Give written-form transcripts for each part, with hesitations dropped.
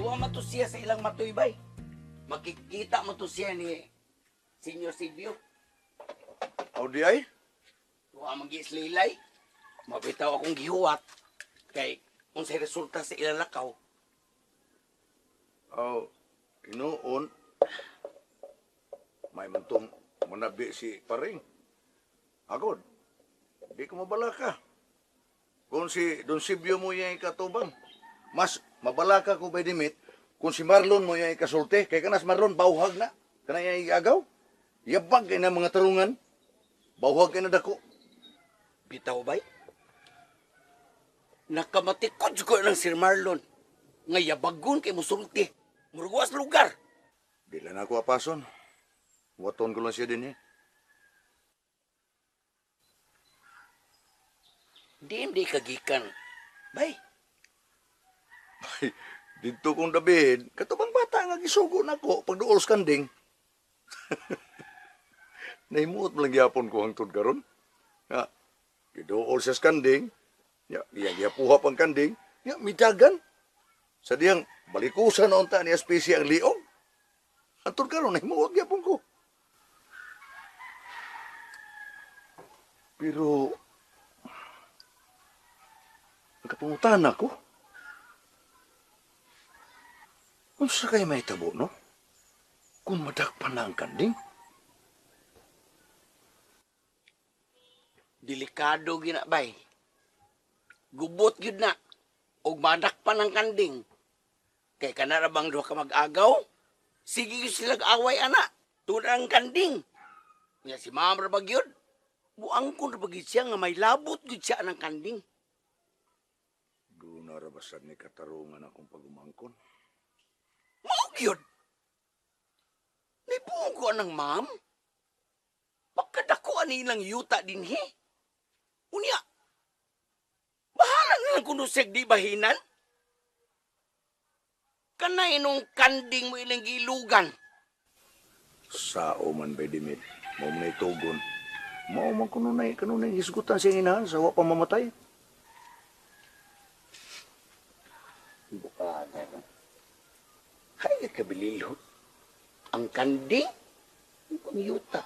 Tuwa man to siya sa ilang matuy bay. Makikita mo to siya ni Senior Silvio. Aw di ay? Tuwa man giislilay. Mabitaw akong gihuwat kay unsay resulta sa ilang lakaw. Aw, hinuon. May man tong manabi si Paring. Agod, di ko mabalaka. Kung si Don Silvio mo yung ikatubang, mas mabalaka ko by dimit kung si Marlon mo yung ikasulti. Kay kanas Marlon, bauhag na. Kana yung iagaw. Yabag kay na mga tarungan. Bauhag kay na dako. Bitaw bay. Nakamatikod ko ng Sir Marlon. Nga yabagon kay musulti. Murguas lugar. Di lang ako apason. Waton ko lang siya din eh. Di hindi kagikan. Bay, Ay, dito kong David, katubang bata nga gisugo nako pagduol sa kanding. Nahimuot man lang gyapon ko hangtod karon. Nga, giduol siya sa kanding, ya, iya giyapuha pang kanding, ya, midagan. Sa diyang balikusan na unta ni espesye ang liog. Hangtod karon nahimuot gyapon ko. Pero, nagkapangutan ako. Unsa kay may tabo, no? Kung madakpan na ang kanding? Delikado gina bay. Gubot gyud na. Og madakpan ang kanding. Kay kana ra bang duha ka mag-agaw? Sige gyud sila away ana. Tuna ang kanding. Nya si ma'am ra ba gyud? Buang ko ra ba gyud siya nga may labot gyud siya ng kanding. Doon na rabasad ni katarungan akong pagumangkon. Mao gyud. Nibuong ko anang ma'am. Pagkadako ani ilang yuta dinhi. Unya, bahala na lang kuno siyag di bahinan. Kanay nung kanding mo ilang gilugan. Sao man bay dimit, mao man tugon. Mao man kuno nay kanunay hisgutan siyang inahan sa wa pa mamatay. Buka na no? Hay kabililhot. Ang kanding, ang yuta.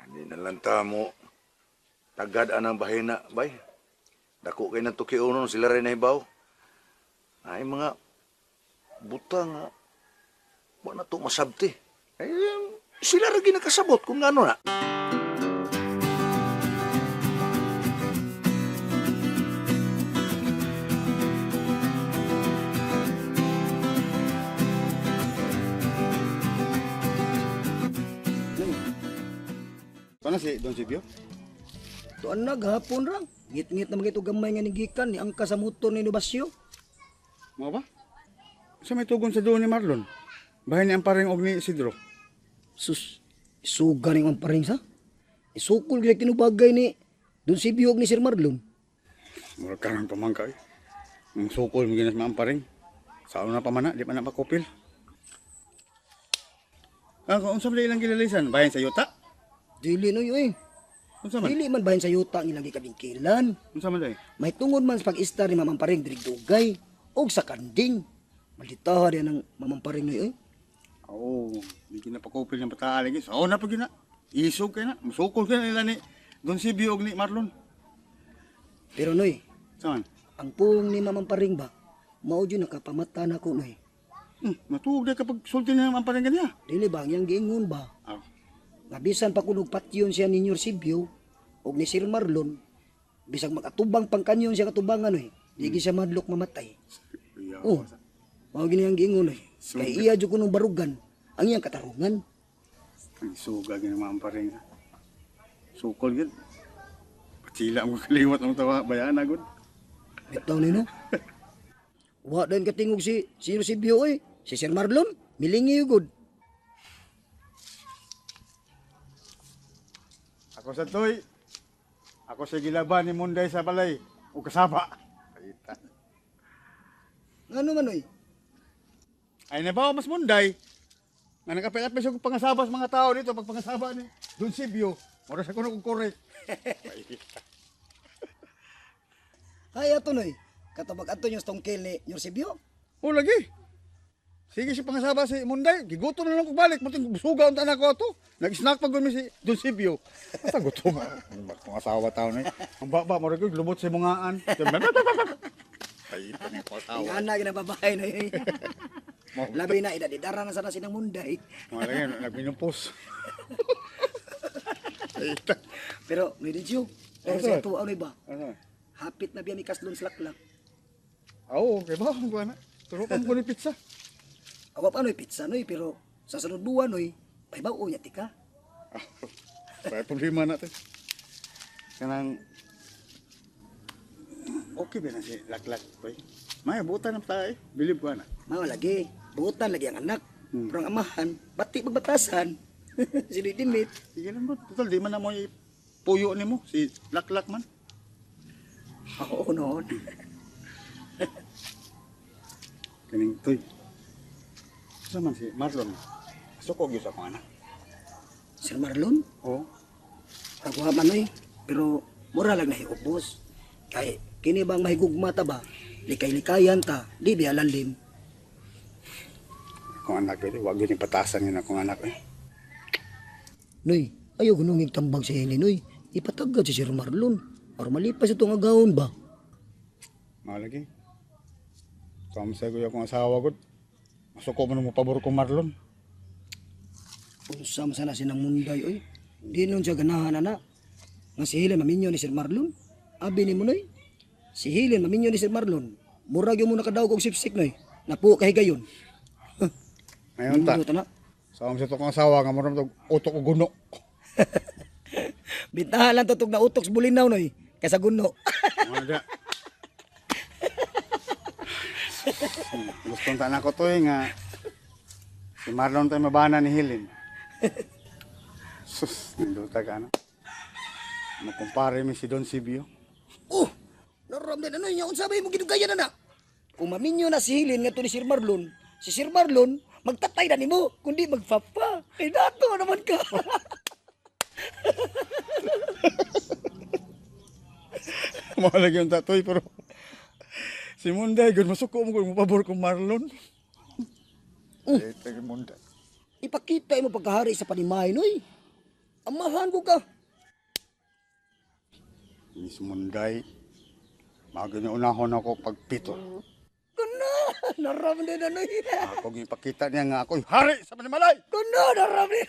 Hindi na lang ta mo. Tagad anang bahina, bay. Dako kay ng tukiunon, sila rin nahibaw. Ay, mga buta nga. Wa na to masabti. Ay, sila rin ginakasabot kung ano na. Kana si Don Silvio? Tuan na, gahapon ra. Ngit-ngit na mga ito gamay nga nigikan ni angka sa motor ni Nubasyo. Mga ba? Sa may tugon sa doon ni Marlon. Bahin ni ang paring og ni Isidro. Sus, isuga ni ang paring sa. Isukol gyud kinubagay ni Don Silvio og ni Sir Marlon. Murag ka ng pamangka eh. Ang sukol mo ginas maang paring. Sa una pa man na, di pa na makupil. Ah, kung unsa man ilang gilalisan, bahin sa yuta? Dili no yun eh. Unsa man? Dili man bahin sa yuta ang ilang gikabingkilan. Unsa man day? May tungod man sa pag-istar ni Mamang Paring diri dugay og sa kanding. Malditaha diyan ang Mamang Paring no eh. Oo, di ginapakupil ng bataa lagi. Sa una pa gina. Isog kay na, musukol kay na nila ni Don Silvio og ni Marlon. Pero noy, Unsa man? ang puong ni Mamang Paring ba, mao jud nakapamata na ko noy. Matuog day kapag sulti niya ang paring kanya. Dili ba ang iyang giingon ba? Ah, Nga bisan pa kunog patyon siya ni Nyor Sibyo og ni Sir Marlon, bisag makatubang pang kanyon siya katubangan oy, di gyud siya madlok mamatay. iya. Oh. Mao gini ang giingon oy. Kay iya jud kunong barugan ang iyang katarungan. Ang suga gina mga paring. Sukol gid. Patsila mo kaliwat ang tawa, bayaan na gud. Bitaw nino. Wa dayon katingog si Sir Sibyo oy, si Sir Marlon, milingi gud. Ako sa toy. Ako sa gilaban ni Munday sa balay o kasaba. Ayta. Ngano man oy? Ay na ba mas Munday? Nga nakapil-apil siya kung pangasaba sa mga tao dito pag pangasaba ni Don Sibyo. Mura sa kuno kung correct. Kaya to noy. Katong pag-adto niyo sa tungkil ni Yorsibio. O lagi. Sige si pangasaba si Munday, gigutom na lang ko balik, muting busuga unta na ko ato. Nag-snack pa gud mi si Don Sibio. Basta gutom. Ang asawa taon eh. Ang baba mo rin lumot sa mungaan. Ay, ito ni ko asawa. Ang anak na babae na yun. Labi na, idadidara na sana sinang Munday. Mga lagi, nagminumpos. Ay, ito. Pero, may Dinsyo, pero Ano, sa sir? ito, ano ba? Ano? Hapit na biya ni Kaslon sa laklak. Oo, kay ba? Ang na. Turo pa mo ko ni pizza. Ako pa noy pizza noy, pero sa sunod buwan noy, pahibaw niya tika. Ah, may problema natin. Kanang okay ba na si Laklak, boy? May buta na tayo. Bilib ko na. Mao lagi, buutan lagi ang anak. Pero ang amahan, bati magbatasan. Si Noy Dimit. Sige lang bro. Total, di man na mo puyo nimo si Laklak man. Oo noon. Kaning tuy. Sa man si Marlon. Suko gyud sa akong anak. Sir Marlon, Oo. kaguha man noy, pero mura lang nahiubos. Kay kini bang mahigugma ta ba? Likay-likayan ta, di biya lalim. Akong anak gyud, wag gyud patasan yun akong anak eh. Noy, ayaw gunungig tambag sa hili, Noy. Ipatagad si Sir Marlon. Para malipas itong agawon ba? Mao lagi. Kamsa ko akong asawa gud. Masuko man mo pabor ko Marlon. Unsa man sana sinang Munday oy. Di nun siya ganahan ana. Nga si Helen maminyo ni Sir Marlon. Abi ni mo noy. Si Helen maminyo ni Sir Marlon. Murag yung mo nakadawg og sipsik noy. Napuo kay higayon. Ngayon ta. Nindot, ana. Sa sa akong asawa nga mo tog utok og guno. Bintahan lang to tug na utok sa bulinaw noy. Kaysa guno. Mga da. Gusto ta na ko to eh, nga si Marlon tayo mabana ni Helen. Sus, nindota ka na. Makumpare mi si Don Sibio. Oh, naram din ano niya unsa ba imong gidugayan ana? Kung maminyo na si Helen ngadto ni Sir Marlon, si Sir Marlon magtatay na nimo kundi magpapa. Kay dato naman ka. Mahalag yung tatoy pero si Munday, gud masuko mo kung mapabor kong Marlon. Eh, tayo Munday. Ipakita imo pagkahari sa panimahay noy. Amahan ko ka. Miss Munday, maging unahon ako pagpito. Kuno, naram din ano. Ako ipakita niya nga ako'y hari sa Panimalay. Kuno, naram din.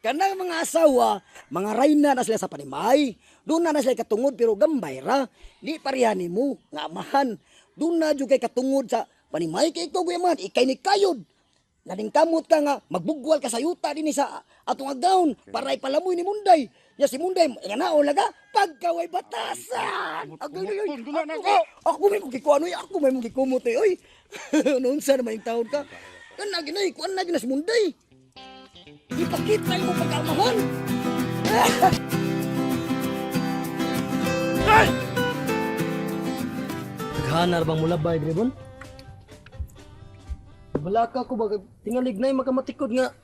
Kanang mga asawa, mga rayna na sila sa panimay. Doon na na sila katungod pero gambay ra. Di pareha nimo nga amahan. Doon na jud kay katungod sa panimay kay ikaw guyaman, ikay ni kayod. Naningkamot ka nga magbugwal ka sa yuta dinhi sa atong agawon para ipalamoy ni Munday. Ya si Munday nga naon laga pagkaway batasan. Ako, Kumot, kumot na ako. Ako may mong gikuan oy, ako may mong gikumot eh, oy. Noon sa naman yung taon ka. Kan na ginay, kuan na gina si Munday. Ipakita mo pagkaamahan. Naghanar bang mulabay, Bribon? Balaka ko ba, tingalig na yung makamatikod nga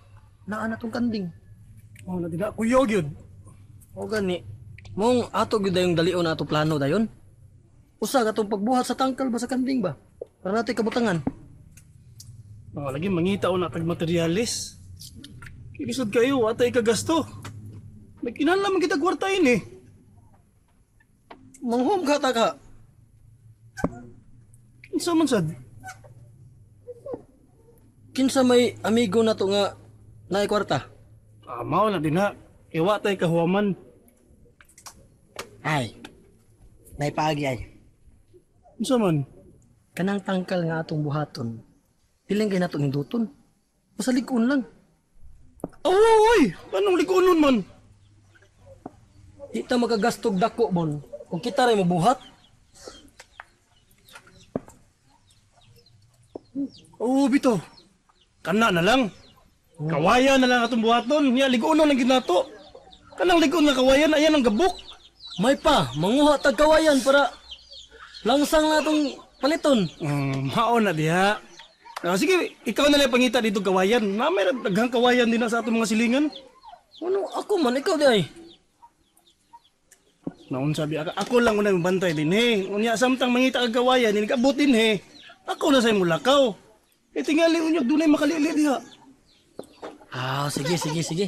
naa na tong kanding. Oh, na dila kuyo gyud. O gani, mong ato gyud dayong dalion na ato plano dayon. Usa katong pagbuhat sa tangkal ba sa kanding ba? Para natin kabutangan. Oh, lagi mangita na tag materialis. Kilisod kayo, atay kagasto. Nagkinahanglan man kita kwarta ini. Manghum ka ta ka. Kinsa man sad? Kinsa may amigo na to nga naay kwarta? Ah, mao na din ha. Iwa tay kahuwaman. Ay. Naipagi ay. Kinsa man? Kanang tangkal nga atong buhaton. Piling kay nato ninduton. Basta lig-on lang. Oh, oy, anong ligunon man? Di ta makagastog dako bon. Kung kita ray mabuhat, Oo, bito. Kana na lang. Kawayan na lang atong buhaton. Nya ligunon lang gid nato. Kanang ligon nga kawayan ayan ang gabok. May pa, manguha tag kawayan para langsang na itong paliton. Mao na diha. Ah, sige, ikaw na lang pangita dito kawayan. Na may daghang kawayan din na sa atong mga silingan. Ano, ako man, ikaw di ay. Naunsa bi ako, ako lang unang bantay dinhi. Unya samtang mangita kag kawayan, nigabot dinhi. Ako na say mulakaw. E tingali unyag dunay makalili diha. Ah, sige, sige, sige.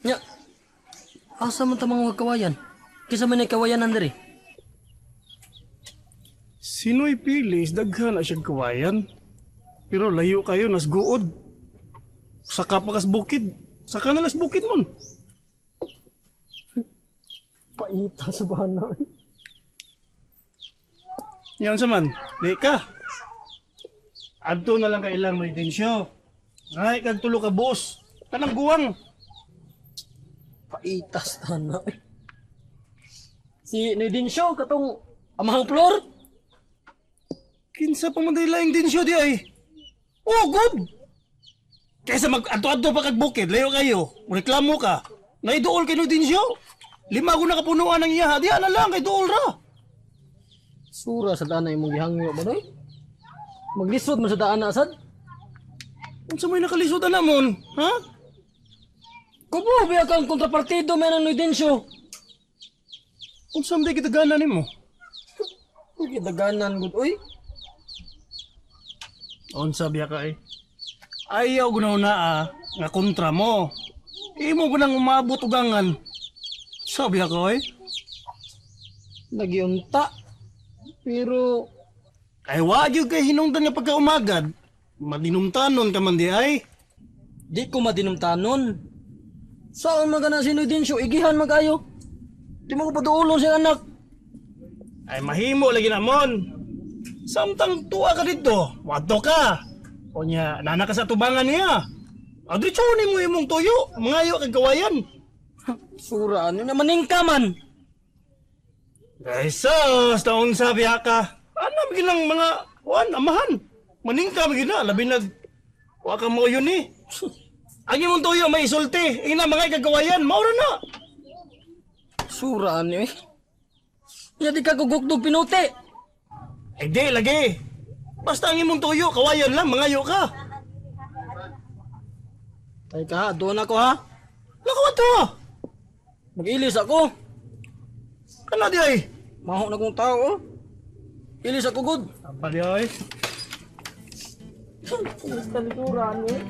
Nya, asa man ta mga kawayan? Kisa man ay kawayanan diri. Sino'y pilis, daghan na siyang kawayan. Pero layo kayo, nas guod. Saka pa kas bukid. Saka na las bukid mon. Paita sa bana. Yan sa man, di ka. Adto na lang ka ilang may densyo. Ngay kag tulo ka boss. Kanang guwang. Paitas na. Si Nidin Show katong amahang floor. Kinsa pa man dahil laing densyo di ay. Oh, good. Kaysa mag adto-adto pa kag bukid, layo kayo. Reklamo ka. Naiduol kay no densyo. Lima ko nakapunuan ang iya, diha na lang kay duol ra. Sura sa daan na imong gihangyo ba doy? Maglisod man sa daan na sad. Unsa may nakalisod na mon, ha? Kubo biya kang kontrapartido man ang Nidin Show. Unsa man kita gana nimo? Gidaganan gud oy. Unsa biya ka eh? Ayaw gunaw na ah, nga kontra mo. Imo gunang umabot ugangan. Sabi ako eh. Nagiunta. Pero Ay wag yun kay hinungdan nga pagkaumagad. Madinumtanon ka man di ay. di ko madinumtanon. Saan man ka na si Nidin Show igihan magayo. Di mo ko paduulong siyang anak. Ay mahimo lagi namon. Samtang tuwa ka dito, wadto ka. O niya, nana ka sa tubangan niya. Adritso ni mo imong tuyo, mangayo kag kawayan. Sura ano na maningka man. Ay sus, taon sa biya ka. Ano ginang mga kuan amahan. Maningka man gina, labi nag wa ka mo yun eh. Ang imong tuyo may isulti, ina mga kagawayan, maura na. Sura ano eh. Ya di ka gugugdog pinuti. Ay di lagi. Basta ang imong tuyo, kawayan lang, mangayo ka. Tay ka ha, doon ako ha. Lakaw to. Mag-ilis ako. Kana di ay. Maho na kong tao oh. Ilis ako good. Apa di ay. Basta likuran eh.